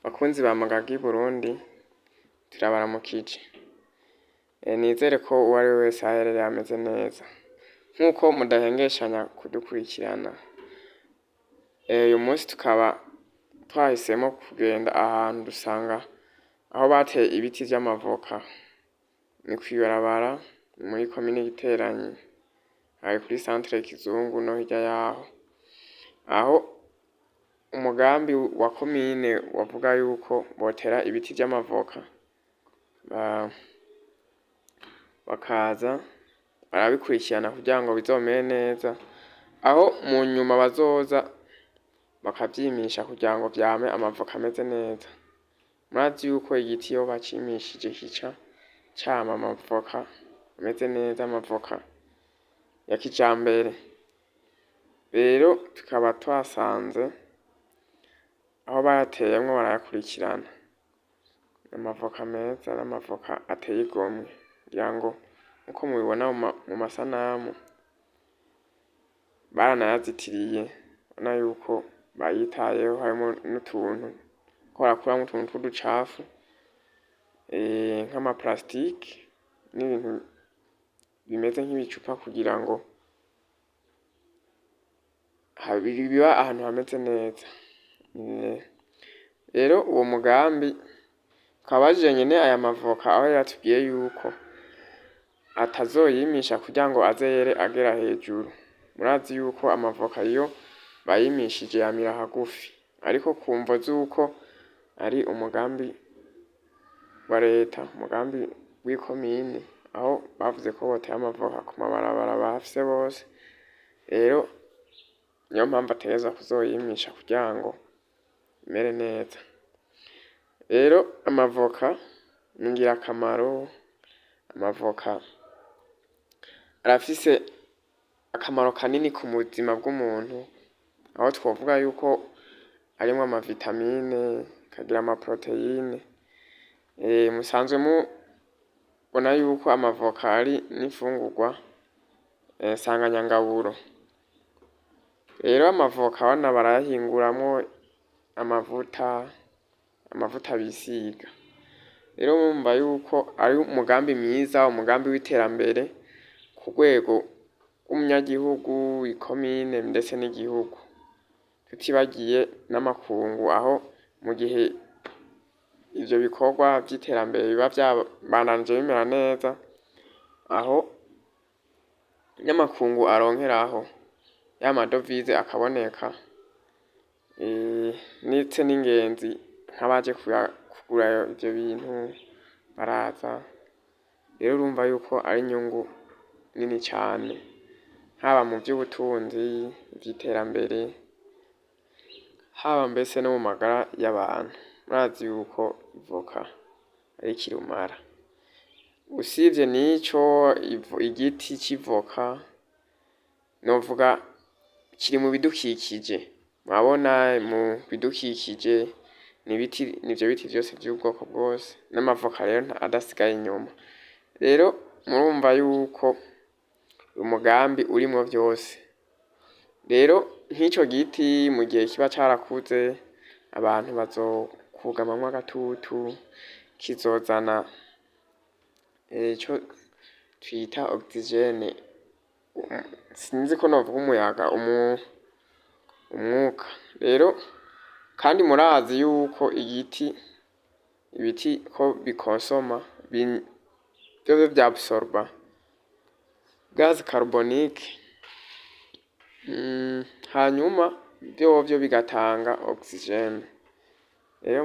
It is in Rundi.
Bakunzi ba Magagi Burundi, turabaramukije. Nizere ko uwari we wese aherereye ameze neza nkuko mudahengeshanya kudukurikirana. Uyu munsi tukaba twahisemo kugenda ahantu dusanga aho bateye ibiti vy'amavoka. Ni kw'ibarabara muri komine Giteranyi, hari kuri centre Kizungu no hirya yaho, aho umugambi wa komine wavuga yuko botera ibiti vy'amavoka, bakaza barabikurikirana kugira ngo bizomere neza, aho mu nyuma bazoza bakavyimisha kugira ngo vyame amavoka ameze neza. Murazi yuko igiti iyo bacimishije kica cama amavoka ameze neza, amavoka ya kijambere. Rero tukaba twasanze aho bayateyemwo barayakurikirana. Amavoka meza n'amavoka ateye igomwe, ngira ngo nkuko mubibona mu masanamu baranayazitiriye, ubona yuko bayitayeho, harimwo n'utuntu bariko barakuramwo utuntu tw'uducafu nk'ama plastique n'ibintu bimeze nk'ibicupa kugira ngo biba ahantu hameze neza. Rero uwo mugambi twabajije nyene aya mavoka, aho yatubwiye yuko atazoyimisha kugira ngo aze yere agera hejuru. Murazi yuko amavoka iyo bayimishije yamira hagufi, ariko ku mvo zuko ari umugambi wa leta, umugambi w'ikomine, aho bavuze ko botera amavoka ku mabarabara bafise bose, rero niyo mpamvu ategerezwa kuzoyimisha kugira ngo imere neza. Rero amavoka ni ngirakamaro, amavoka arafise akamaro kanini ku buzima bw'umuntu, aho twovuga yuko arimwo ama vitamines, akagira ama protéines. Musanzwe mubona yuko amavoka ari n'imfungurwa nsanganyangaburo. Rero amavoka bana barayahinguramwo amavuta, amavuta bisiga. Rero murumva yuko ari umugambi mwiza, umugambi w'iterambere ku rwego rw'umunyagihugu, ikomine ndetse n'igihugu, tutibagiye n'amakungu, aho mu gihe ivyo bikorwa vy'iterambere biba vyabandanije bimera neza, aho n'amakungu aronkeraho ya ma devises akaboneka, ndetse n'ingenzi nk'abaje kugura ivyo bintu baraza. Rero urumva yuko ari inyungu nini cane, haba mu vy'ubutunzi, ivy'iterambere, haba mbese no mu magara y'abantu. Murazi yuko ivoka ari kirumara. Usivye n'ico, igiti c'ivoka novuga kiri mu bidukikije. Murabona mu bidukikije n'ibiti, nivyo biti vyose vy'ubwoko bwose, n'amavoka rero adasigaye inyuma. Rero murumva yuko umugambi urimwo vyose. Rero nk'ico giti mu gihe kiba carakuze, abantu bazokugamamwo agatutu, kizozana ico twita oxygène, sinzi ko novuga umuyaga, umwuka. Rero kandi murazi yuko igiti, ibiti ko bikonsoma, vyovyo vyabsorba gaz carbonique, hanyuma vyovyo bigatanga oxygène. Rero.